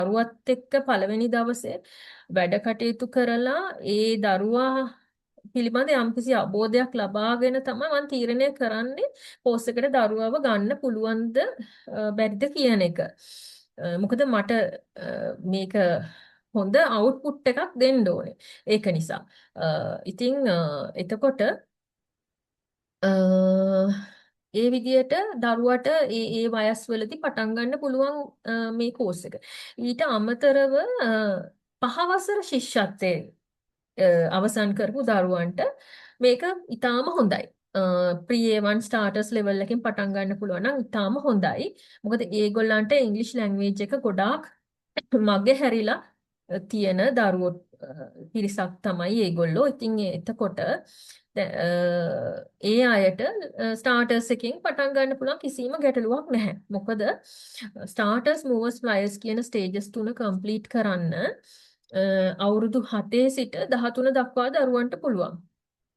දරුවත් එක්ක පළවෙනි දවසේ වැඩ කටයුතු කරලා ඒ දරුවා පිළිබඳ යම්කිසි අවබෝධයක් ලබාගෙන තමයි මම තීරණය කරන්නේ කෝස් එකට දරුවව ගන්න පුළුවන්ද බැරිද කියන එක. මොකද මට මේක හොඳ අවුට්පුට් එකක් දෙන්න ඕනේ. ඒක නිසා. ඉතින් එතකොට ඒ විදියට දරුවට ඒ ඒ වයස් වලදී පටන් ගන්න පුළුවන් මේ කෝස් එක. ඊට අමතරව 5 වසර ශිෂ්‍යත්වයේ අවසන් කරපු දරුවන්ට මේක ඉතාම හොඳයි. ප්‍රී A1 ස්ටාර්ටර්ස් ලෙවල් එකෙන් පටන් ගන්න පුළුවන් නම් ඉතාම හොඳයි. මොකද ඒගොල්ලන්ට ඉංග්‍රීසි ලැන්ග්වේජ් එක ගොඩාක් මගේ හැරිලා තියෙන දරුවෝ පිරිසක් තමයි ඒගොල්ලෝ. ඉතින් එතකොට ඒ අයට ස්ටාර්ටර්ස් එකෙන් පටන් ගන්න පුළුවන්, කිසිම ගැටලුවක් නැහැ. මොකද ස්ටාර්ටර්ස්, මූවර්ස්, ෆ්ලයර්ස් කියන ස්ටේජස් තුන කම්ප්ලීට් කරන්න අවුරුදු 7 සිට 13 දක්වා දරුවන්ට පුළුවන්.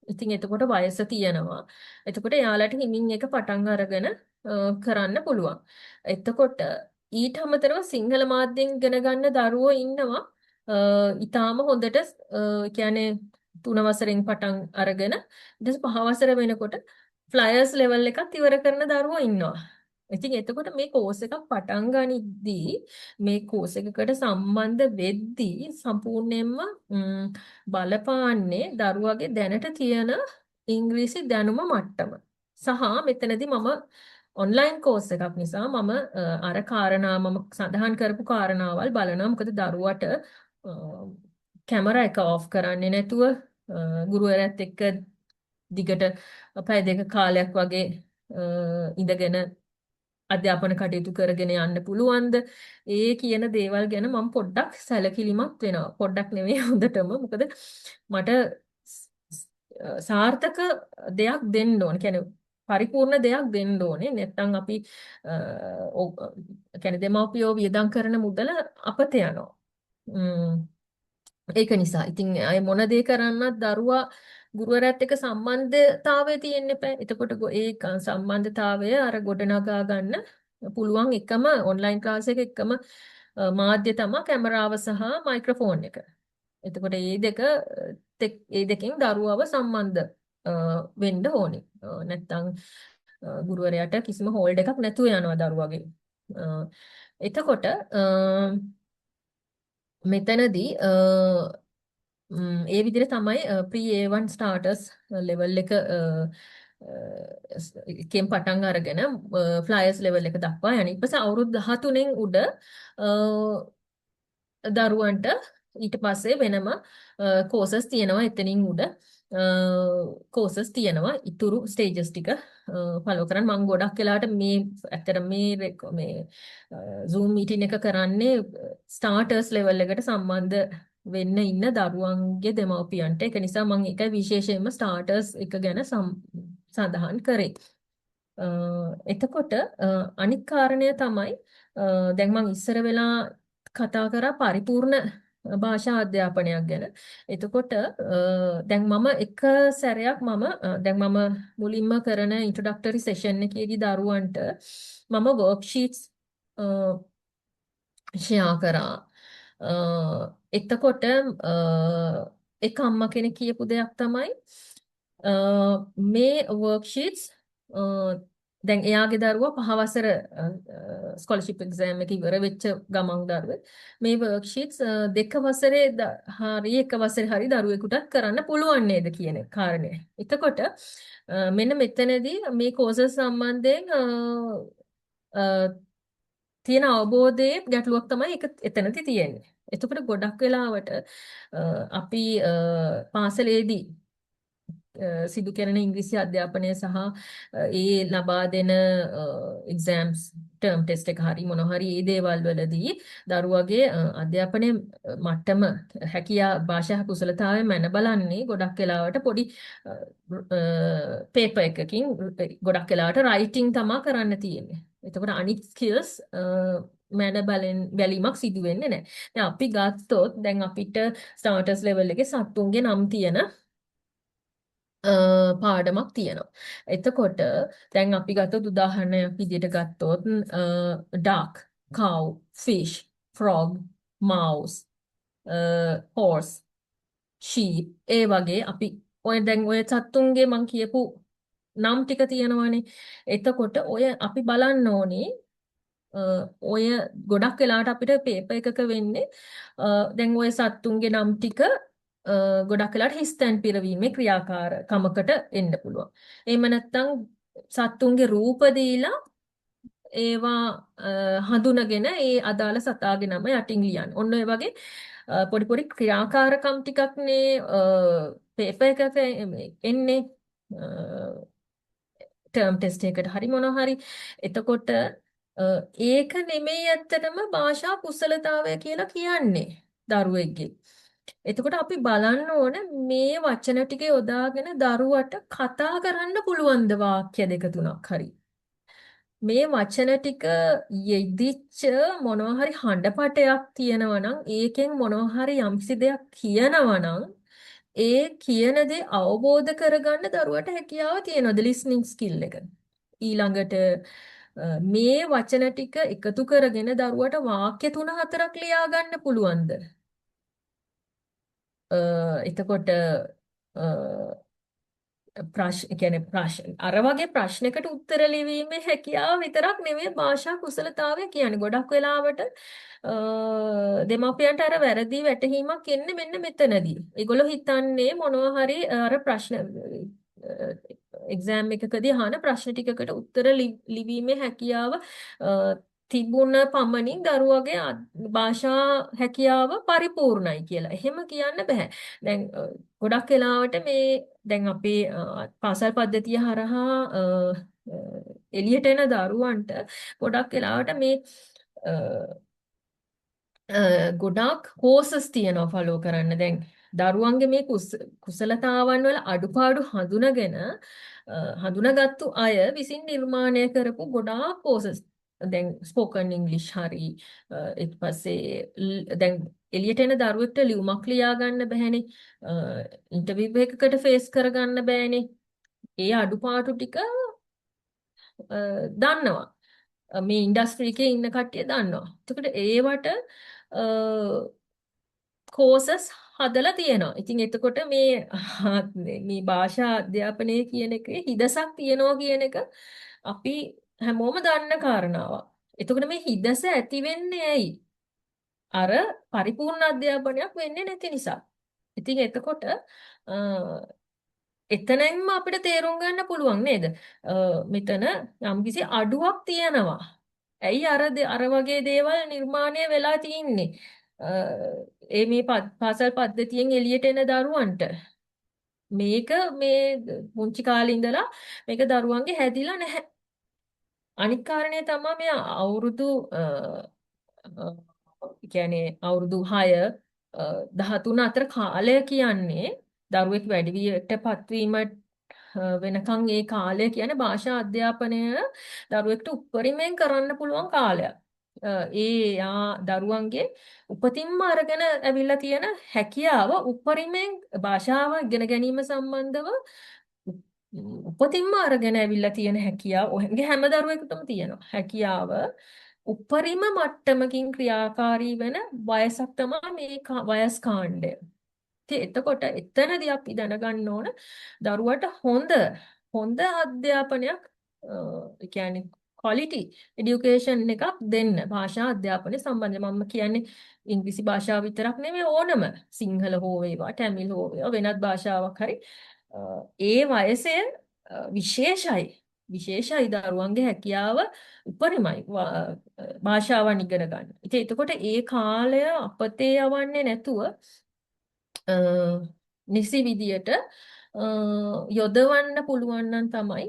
ඉතින් එතකොට වයස තියෙනවා. එතකොට එයාලට හිමින් එක පටන් අරගෙන කරන්න පුළුවන්. එතකොට ඊට අමතරව සිංහල මාධ්‍යයෙන් ඉගෙන ගන්න දරුවෝ ඉන්නවා. ඉතාම හොඳට කියන්නේ 3 වසරෙන් පටන් අරගෙන ඊට පස්සේ 5 වසර වෙනකොට ෆ්ලයර්ස් ලෙවල් එකත් ඉවර කරන දරුවෝ ඉන්නවා. ඉතින් එතකොට මේ කෝස් එකක් පටන් ගනිද්දී, මේ කෝස් එකකට සම්බන්ධ වෙද්දී සම්පූර්ණයෙන්ම බලපාන්නේ දරුවගේ දැනට තියෙන ඉංග්‍රීසි දැනුම මට්ටම. සහ මෙතනදී මම ඔන්ලයින් කෝස් එකක් නිසා මම අර කාරණා, මම සඳහන් කරපු කාරණාවල් බලනවා. මොකද දරුවට කැමරා එක ඔෆ් කරන්නේ නැතුව ගුරුවරයාත් එක්ක දිගට පැය 2 කාලයක් වගේ ඉඳගෙන අධ්‍යාපන කටයුතු කරගෙන යන්න පුළුවන්ද? ඒ කියන දේවල් ගැන මම පොඩ්ඩක් සැලකිලිමත් වෙනවා. පොඩ්ඩක් නෙමෙයි, හොඳටම. මොකද මට සාර්ථක දෙයක් දෙන්න ඕන. කියන්නේ පරිපූර්ණ දෙයක් දෙන්න ඕනේ. නැත්නම් අපි කියන්නේ දෙමව්පියෝ වියදම් කරන මුදල අපතේ යනවා. ඒක නිසා ඉතින් අය මොන දේ කරන්නත් දරුවා ගුරුවරයාත් එක්ක සම්බන්ධතාවය තියෙන්න එපා. එතකොට ඒ සම්බන්ධතාවය අර ගොඩනගා ගන්න පුළුවන් එකම ඔන්ලයින් ක්ලාස් එක එකම මාධ්‍ය තමයි කැමරාව සහ මයික්‍රොෆෝන් එක. එතකොට මේ දෙක ඒ දෙකෙන් දරුවව සම්බන්ධ වෙන්න ඕනේ. නැත්තම් ගුරුවරයාට කිසිම හෝල්ඩ් එකක් නැතුව යනවා දරුවගේ. එතකොට මෙතනදී ඒ විදිහට තමයි ප්‍රී A1 ස්ටාර්ටර්ස් ලෙවල් එක එකෙන් පටන් අරගෙන ෆ්ලයර්ස් ලෙවල් එක දක්වා යන්නේ. ඊට පස්සේ අවුරුදු 13න් උඩ දරුවන්ට ඊට පස්සේ වෙනම කෝසස් තියෙනවා. එතනින් උඩ කෝසස් තියෙනවා ඉතුරු ස්ටේජස් ටික ෆලෝ කරන්න. මම ගොඩක් වෙලාවට මේ ඇත්තට මේ මේ Zoom meeting එක කරන්නේ ස්ටාර්ටර්ස් ලෙවල් එකට සම්බන්ධ වෙන්න ඉන්න දරුවන්ගේ දෙමව්පියන්ට. ඒක නිසා මම ඒකයි විශේෂයෙන්ම ස්ටාර්ටර්ස් එක ගැන සඳහන් කරේ. එතකොට අනිත් කාරණය තමයි දැන් මං ඉස්සර වෙලා කතා කරා පරිපූර්ණ භාෂා අධ්‍යාපනයක් ගැන. එතකොට දැන් මම එක සැරයක් මම දැන් මම මුලින්ම කරන ඉන්ට්‍රොඩක්ටරි සෙෂන් එකේදී දරුවන්ට මම වර්ක්ෂීට්ස් ෂෙයා කරා. එතකොට එක අම්මා කෙනෙක් කියපු දෙයක් තමයි මේ වර්ක්ෂීට්ස් දැන් එයාගේ දරුවා 5 වසර ස්කෝලර්ෂිප් එක්සෑම් එක ඉවර වෙච්ච ගමන් දරුවෙක්. මේ වර්ක්ෂීට්ස් 2 වසරේ හරි 1 වසරේ හරි දරුවෙකුටත් කරන්න පුළුවන් නේද කියන කාරණය. එතකොට මෙන්න මෙතනදී මේ කෝසස් සම්බන්ධයෙන් තියෙන අවබෝධයේ ගැටලුවක් තමයි ඒක එතනදී තියෙන්නේ. එතකොට ගොඩක් වෙලාවට අපි පාසලේදී සිදු කරන ඉංග්‍රීසි අධ්‍යාපනය සහ ඒ ලබා දෙන එක්සෑම්ස්, ටර්ම් ටෙස්ට් එක හරි මොන හරි ඒ දේවල් වලදී දරුවගේ අධ්‍යාපනයේ මට්ටම, හැකියා, භාෂා කුසලතාවය මැන බලන්නේ ගොඩක් වෙලාවට පොඩි පේපර් එකකින්. ගොඩක් වෙලාවට රයිටිං තමා කරන්න තියෙන්නේ. එතකොට අනිත් ස්කිල්ස් මැන බලන් බැලීමක් සිදු වෙන්නේ නැහැ. දැන් අපි ගත්තොත් දැන් අපිට ස්ටාර්ටර්ස් ලෙවල් එකේ සත්තුන්ගේ නම් තියෙන පාඩමක් තියෙනවා. එතකොට දැන් අපි ගත්තොත්, උදාහරණයක් විදිහට ගත්තොත්, duck, cow, fish, frog Mouse, horse, sheep ඒ වගේ අපි ඔය දැන් ඔය සත්තුන්ගේ මං කියපු නම් ටික තියෙනවනේ. එතකොට ඔය අපි බලන්න ඕනේ ඔය ගොඩක් වෙලාවට අපිට පේපර් එකක වෙන්නේ දැන් ඔය සත්තුන්ගේ නම් ටික ගොඩක් වෙලාවට හිස්තැන් පිරවීමේ ක්‍රියාකාරකමකට එන්න පුළුවන්. එහෙම නැත්නම් සත්තුන්ගේ රූප දීලා ඒවා හඳුනගෙන ඒ අදාළ සතාගේ නම යටින් ලියන්න. ඔන්න ඔය වගේ පොඩි පොඩි ක්‍රියාකාරකම් ටිකක් නේ පේපර් එකක එන්නේ ටර්ම් ටෙස්ට් එකකට හරි මොනවා හරි. එතකොට ඒක නෙමෙයි ඇත්තටම භාෂා කුසලතාවය කියලා කියන්නේ දරුවෙක්ගේ. එතකොට අපි බලන්න ඕන මේ වචන ටික යොදාගෙන දරුවට කතා කරන්න පුළුවන් ද වාක්‍ය දෙක තුනක් හරි. මේ වචන ටික යෙදිච්ච මොනවා හරි හඬපටයක් තියෙනවා නම්, ඒකෙන් මොනවා හරි යම්කිසි දෙයක් කියනවා නම්, ඒ කියන දේ අවබෝධ කරගන්න දරුවට හැකියාව තියෙනවද, ලිස්නිං ස්කිල් එක. ඊළඟට මේ වචන ටික එකතු කරගෙන දරුවට වාක්‍ය තුන හතරක් ලියා ගන්න පුළුවන්ද? එතකොට ප්‍රශ්න කියන්නේ ප්‍රශ්න අර වගේ ප්‍රශ්නයකට උත්තර ලිවීමේ හැකියාව විතරක් නෙමෙයි භාෂා කුසලතාවය කියන්නේ. ගොඩක් වෙලාවට දෙමාපියන්ට අර වැරදි වැටහීමක් එන්නේ මෙන්න මෙතනදී. ඒගොල්ලෝ හිතන්නේ මොනවා හරි අර ප්‍රශ්න එක්සෑම් එකකදී අහන ප්‍රශ්න ටිකකට උත්තර ලිවීමේ හැකියාව තිබුණ පමණින් දරුවගේ භාෂා හැකියාව පරිපූර්ණයි කියලා. එහෙම කියන්න බෑ. දැන් ගොඩක් වෙලාවට මේ දැන් අපේ පාසල් පද්ධතිය හරහා එළියට එන දරුවන්ට ගොඩක් වෙලාවට මේ ගොඩාක් කෝසස් තියෙනවා ෆලෝ කරන්න. දැන් දරුවන්ගේ මේ කුසලතාවන් වල අඩුපාඩු හඳුනගෙන හඳුනාගත්තු අය විසින් නිර්මාණය කරපු ගොඩාක් කෝසස්, දැන් ස්පෝකන් ඉංග්‍රීසි හරි, ඊට පස්සේ දැන් එළියට එන දරුවෙක්ට ලියුමක් ලියා ගන්න බැහැනේ, ඉන්ටර්විව් එකකට ෆේස් කරගන්න බෑනේ. ඒ අඩුපාඩු ටික දන්නවා, මේ ඉන්ඩස්ට්‍රි එකේ ඉන්න කට්ටිය දන්නවා. එතකොට ඒවට කෝසස් හදලා තියෙනවා. ඉතින් එතකොට මේ මේ භාෂා අධ්‍යාපනය කියන එකේ හිදසක් තියෙනවා කියන එක අපි හැමෝම දන්න කාරණාවක්. එතකොට මේ හිදස ඇති වෙන්නේ ඇයි? අර පරිපූර්ණ අධ්‍යාපනයක් වෙන්නේ නැති නිසා. ඉතින් එතකොට එතනින්ම අපිට තේරුම් ගන්න පුළුවන් නේද? මෙතන යම්කිසි අඩුවක් තියෙනවා. ඇයි අර අර වගේ දේවල් නිර්මාණය වෙලා තින්නේ? ඒ මේ පාසල් පද්ධතියෙන් එළියට එන දරුවන්ට මේක මේ පුංචි කාලේ ඉඳලා මේක දරුවන්ගේ හැදිලා නැහැ. අනිත් කාරණය තමයි මේ අවුරුදු කියන්නේ අවුරුදු 6 13 අතර කාලය කියන්නේ දරුවෙක් වැඩිවියට පත්වීම වෙනකන් ඒ කාලය කියන්නේ භාෂා අධ්‍යාපනය දරුවෙක්ට උපරිමයෙන් කරන්න පුළුවන් කාලයක්. ඒ යා දරුවන්ගේ උපතින්ම අරගෙන ඇවිල්ලා තියෙන හැකියාව උපරිමයෙන් භාෂාව ඉගෙන ගැනීම සම්බන්ධව උපතින්ම අරගෙන ඇවිල්ලා තියෙන හැකියාව ඔහුගේ හැම දරුවෙකුටම තියෙනවා. හැකියාව උපරිම මට්ටමකින් ක්‍රියාකාරී වෙන වයසක් තමයි මේ වයස් කාණ්ඩය. ඉතින් එතකොට එතනදී අපි දැනගන්න ඕන දරුවට හොඳ හොඳ අධ්‍යාපනයක්, ඒ කියන්නේ ක්වොලිටි එඩියුකේෂන් එකක් දෙන්න භාෂා අධ්‍යාපනය සම්බන්ධයෙන්. මම කියන්නේ ඉංග්‍රීසි භාෂාව විතරක් නෙමෙයි, ඕනම සිංහල හෝ වේවා, ටැමිල් හෝ වේවා, වෙනත් භාෂාවක් හරි, ඒ වයසය විශේෂයි විශේෂයි, දරුවන්ගේ හැකියාව උපරිමයි භාෂාවන් ඉගෙන ගන්න. ඉතින් එතකොට ඒ කාලය අපතේ යවන්නේ නැතුව නිසි විදියට යොදවන්න පුළුවන් නම් තමයි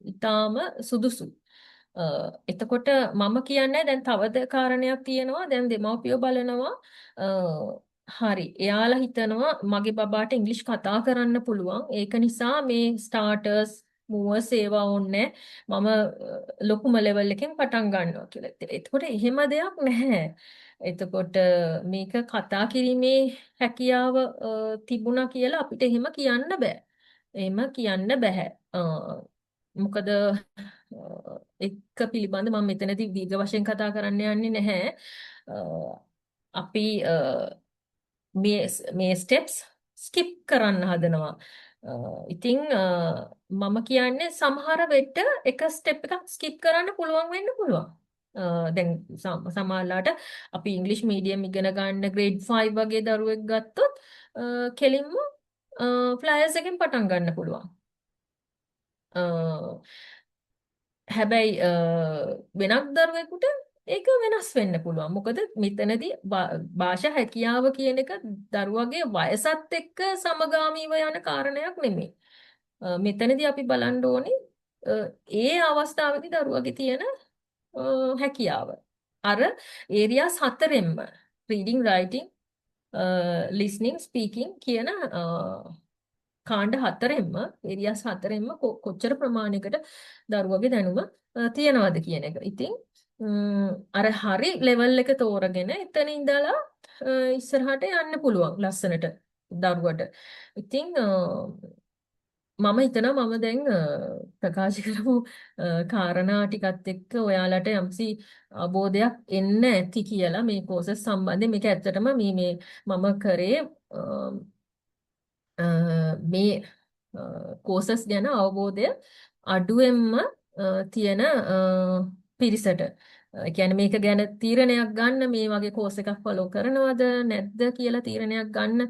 ඉතාම සුදුසු. එතකොට මම කියන්නේ දැන් තවද කාරණයක් තියෙනවා. දැන් දෙමව්පියෝ බලනවා, හරි, එයාලා හිතනවා මගේ බබාට ඉංග්‍රීසි කතා කරන්න පුළුවන්, ඒක නිසා මේ ස්ටාර්ටර්ස්, මූවර්ස් ඒවා ඕනේ, මම ලොකුම ලෙවල් එකෙන් පටන් ගන්නවා කියලා. එතකොට එහෙම දෙයක් නැහැ. එතකොට මේක කතා කිරීමේ හැකියාව තිබුණා කියලා අපිට එහෙම කියන්න බෑ. එහෙම කියන්න බෑ. මොකද එක පිළිබඳ මම මෙතනදී දීර්ඝ වශයෙන් කතා කරන්න යන්නේ නැහැ. අපි මේ මේ ස්ටෙප්ස් ස්කිප් කරන්න හදනවා. ඉතින් මම කියන්නේ සමහර වෙට එක ස්ටෙප් එකක් ස්කිප් කරන්න පුළුවන් වෙන්න පුළුවන්. දැන් සමහරලාට අපි ඉංග්‍රීසි මීඩියම් ඉගෙන ගන්න ග්‍රේඩ් 5 වගේ දරුවෙක් ගත්තොත් කෙලින්ම ෆ්ලයර්ස් එකෙන් පටන් ගන්න පුළුවන්. හැබැයි වෙනත් දරුවෙකුට ඒක වෙනස් වෙන්න පුළුවන්. මොකද මෙතනදී භාෂා හැකියාව කියන එක දරුවගේ වයසත් එක්ක සමගාමීව යන කාරණයක් නෙමෙයි. මෙතනදී අපි බලන්න ඕනේ ඒ අවස්ථාවේදී දරුවගේ තියෙන හැකියාව. අර areas හතරෙන්ම reading, writing, listening, speaking කියන කාණ්ඩ හතරෙන්ම, ඒරියාස් හතරෙන්ම කොච්චර ප්‍රමාණයකට දරුවගේ දැනුම තියනවද කියන එක. ඉතින් අර හරි ලෙවල් එක තෝරගෙන එතන ඉඳලා ඉස්සරහට යන්න පුළුවන් ලස්සනට දරුවට. ඉතින් මම හිතනවා මම දැන් ප්‍රකාශ කරපු කාරණා ටිකත් එක්ක ඔයාලට යම්කිසි අවබෝධයක් එන්න ඇති කියලා මේ කෝසස් සම්බන්ධයෙන්. මේක ඇත්තටම මේ මේ මම කරේ මේ කෝසස් ගැන අවබෝධය අඩුවෙන්ම තියෙන පිරිසට. ඒ කියන්නේ මේක ගැන තීරණයක් ගන්න, මේ වගේ කෝස් එකක් ෆලෝ කරනවද නැද්ද කියලා තීරණයක් ගන්න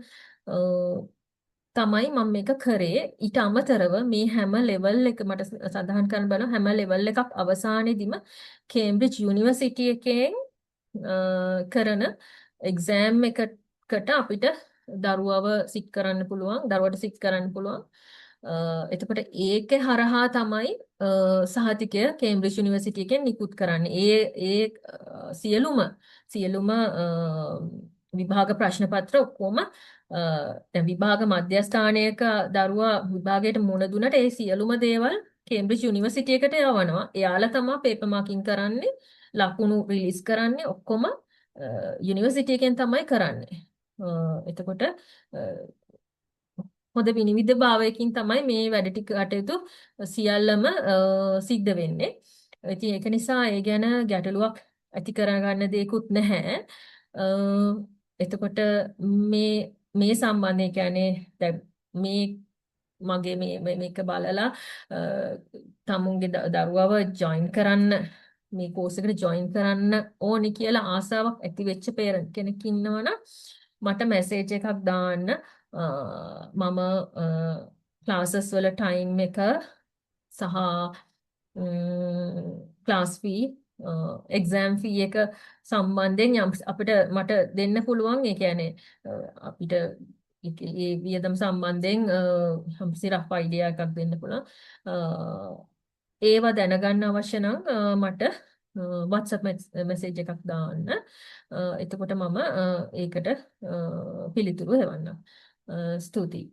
තමයි මම මේක කරේ. ඊට අමතරව මේ හැම ලෙවල් එක මට සඳහන් කරන්න බලන හැම ලෙවල් එකක් අවසානයේදීම කේම්බ්‍රිජ් යුනිවර්සිටි එකෙන් කරන එක්සෑම් එකකට අපිට දරුවව සිට් කරන්න පුළුවන්, දරුවට සිට් කරන්න පුළුවන්. එතකොට ඒක හරහා තමයි සහතිකය කේම්බ්‍රිජ් යුනිවර්සිටි එකෙන් නිකුත් කරන්නේ. ඒ ඒ සියලුම සියලුම විභාග ප්‍රශ්න පත්‍ර ඔක්කොම, දැන් විභාග මධ්‍යස්ථානයක දරුවා විභාගයට මුණ දුන්නට ඒ සියලුම දේවල් කේම්බ්‍රිජ් යුනිවර්සිටි එකට යවනවා. එයාලා තමයි පේපර් මාකින් කරන්නේ, ලකුණු රිලීස් කරන්නේ, ඔක්කොම යුනිවර්සිටි එකෙන් තමයි කරන්නේ. එතකොට හොඳ විනිවිදභාවයකින් තමයි මේ වැඩ ටික කටයුතු සියල්ලම සිද්ධ වෙන්නේ. ඉතින් ඒක නිසා ඒ ගැන ගැටලුවක් ඇති කරගන්න දෙයක්වත් නැහැ. එතකොට මේ මේ සම්බන්ධයෙන් කියන්නේ දැන් මේ මගේ මේ මේක බලලා තමුන්ගේ දරුවව ජොයින් කරන්න, මේ කෝස් එකට ජොයින් කරන්න ඕනි කියලා ආසාවක් ඇති වෙච්ච පේරන්ට් කෙනෙක් ඉන්නවනම් මට මැසේජ් එකක් දාන්න. මම ක්ලාසස් වල ටයිම් එක සහ ක්ලාස් ෆී, එක්සෑම් ෆී එක සම්බන්ධයෙන් යම් අපිට මට දෙන්න පුළුවන්. ඒ කියන්නේ අපිට ඒ වියදම් සම්බන්ධයෙන් යම්කිසි රෆ් අයිඩියා එකක් දෙන්න පුළුවන්. ඒවා දැනගන්න අවශ්‍ය නම් මට WhatsApp message එකක් දාන්න. එතකොට මම ඒකට පිළිතුරු එවන්නම්. ස්තුතියි.